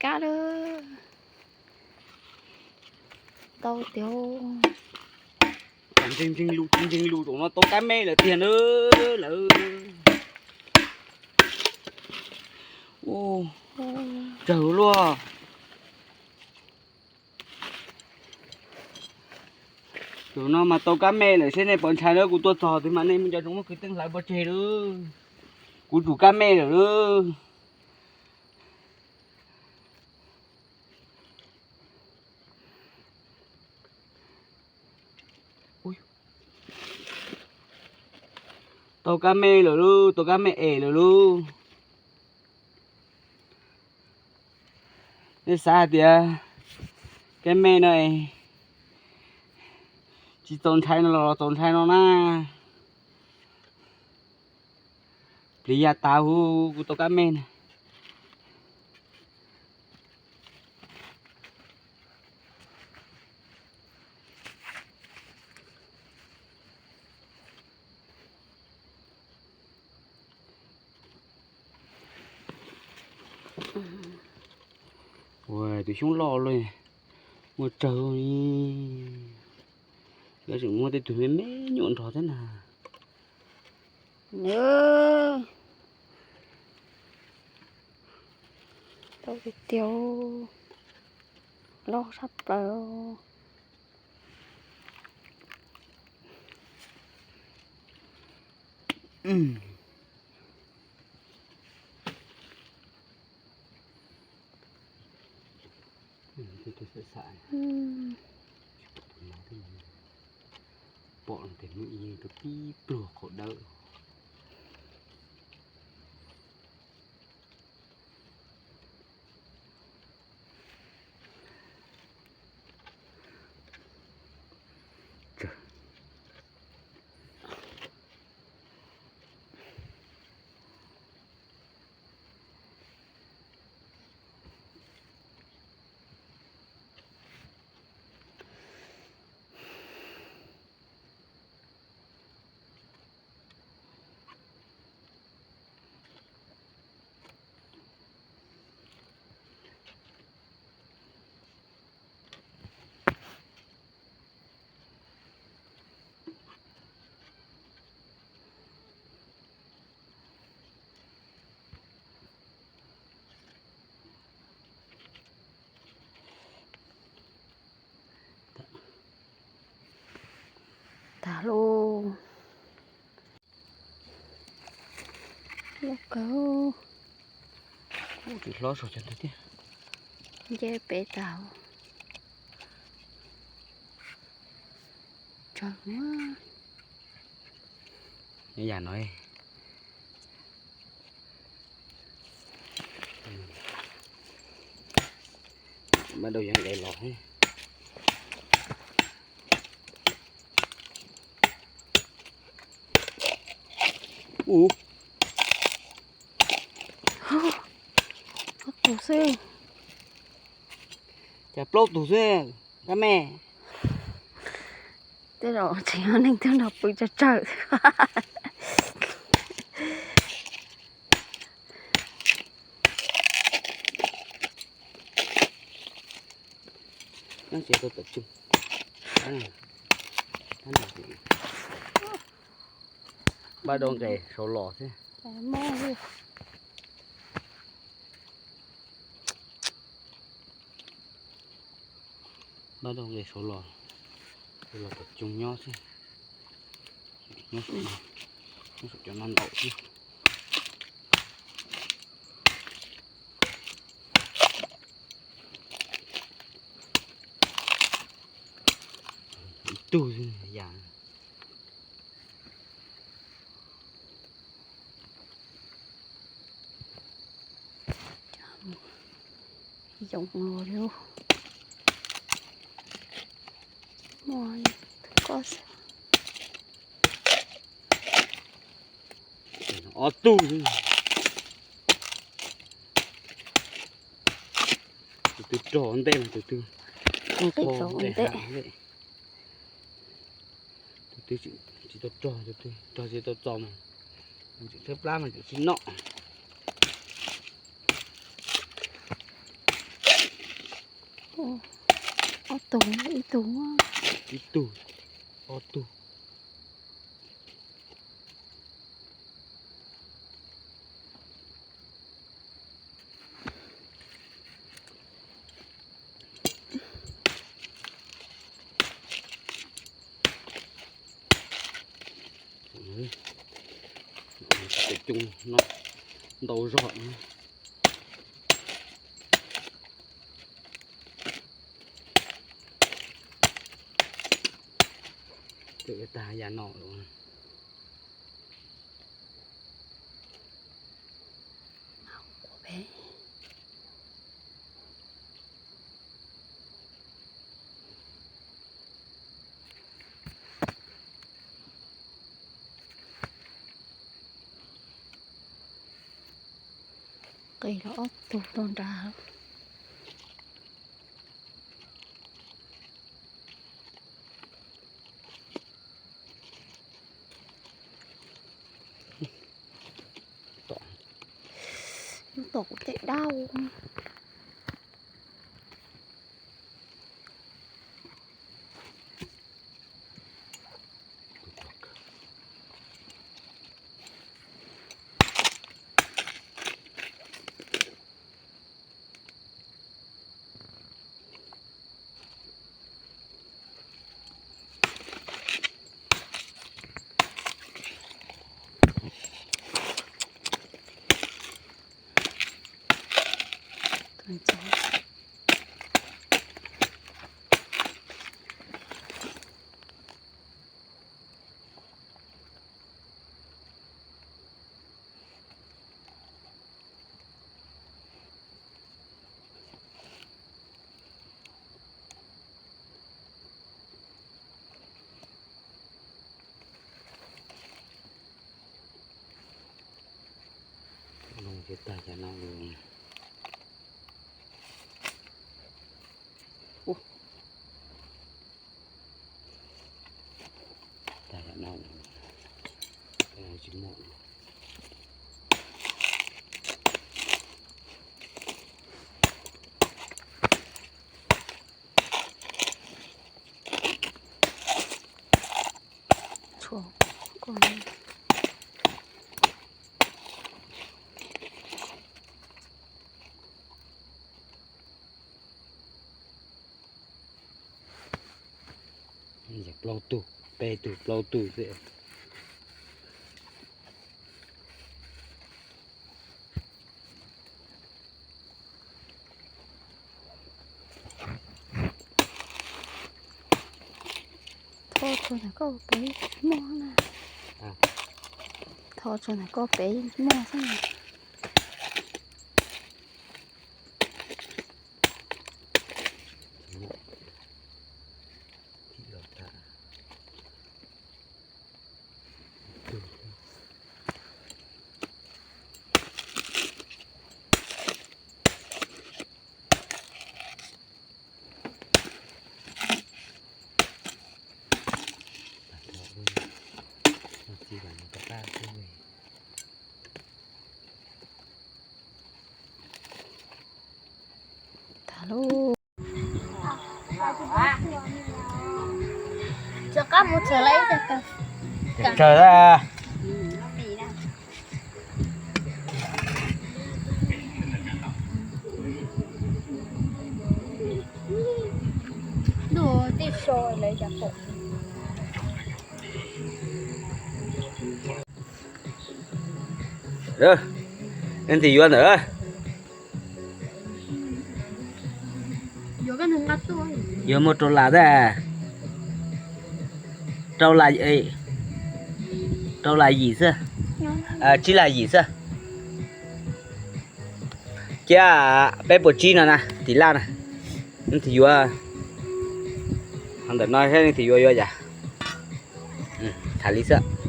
kab lawm. Tau tiag. Ntseeg ntseeg lus ntseeg lus zaum no tau kab me lawm tiag na lawm. Tsawg luaj. Zaum no mas tau kab me lawm seb nej puas ntshai na, kuv tuaj txog twg mas nej muaj cov tsoom muaj kwv tij hlawv pov tseg lawm. Kuv tsum kab me lawm lawm. Tau kab me lawm lauj, tau kab me es lawm lauj. Nej xav hais tias kab me no tsis txaus ntshai no los txaus ntshai no na. Pliv ya tas huv kuv tau kab me na. Ua tus xyoob loj luaj, muaj tsawg li. Lawv tseem muaj tej tug me me nyuam nrog thiab na. Tau tiag tiag, loj sab plaws. Pom tes muaj ib tug tib pluag qhov dawb. Tag lauj. Loj kawg. Ub, tsis hlob saum cov ntawd thiab. Nce pem tag. Tsawg na. Yam no mas dau yog nqes los. Ub, ob tug xwb. Cas plaub tug xwb, kab me. Tej zaum tseem yog neeg twg nrog pw tsawg tsawg. Nyob tsis tau tom tsev. Npaj dua nqes saud los thiab. Npaj dua nqes saud los, los tom tsev nyob xwb. Nyob saum cov no ntau thiab. Ib tug xwb yam. Yoov li muaj koj xwb. Ob tug xwb. Tus twg rog ntej mas tus twg, tus twg rog ntej. Tus twg tsis tau rog, tus twg rog tsis tau txaus mas tseem tshaib plab mas tseem tsis noj. Ob tug, ib tug, ib tug, ob tug. Coob no, ntau zog no. Twb tag yam no lawm. Qis los ob tug rau nrad. Tom kuv tej dab. Noj ces tag cov no. Tag cov no, tsis muaj. Plaub tug, peb tug, plaub tug xwb. Thov tsuag ntawm koj pem muaj na. Thov tsuag ntawm koj pem muaj xwb. Tham lub. Kawg a. Leej twg yuav ntawm? Yuav muaj rau las thiab. Rau las, rau las yim xwb. Tsib las yim xwb. Cia peb puas tsib no na, tim laj na. Leej twg yuav, ntawm no thiab, leej twg yuav yuav yam. Tham li xwb.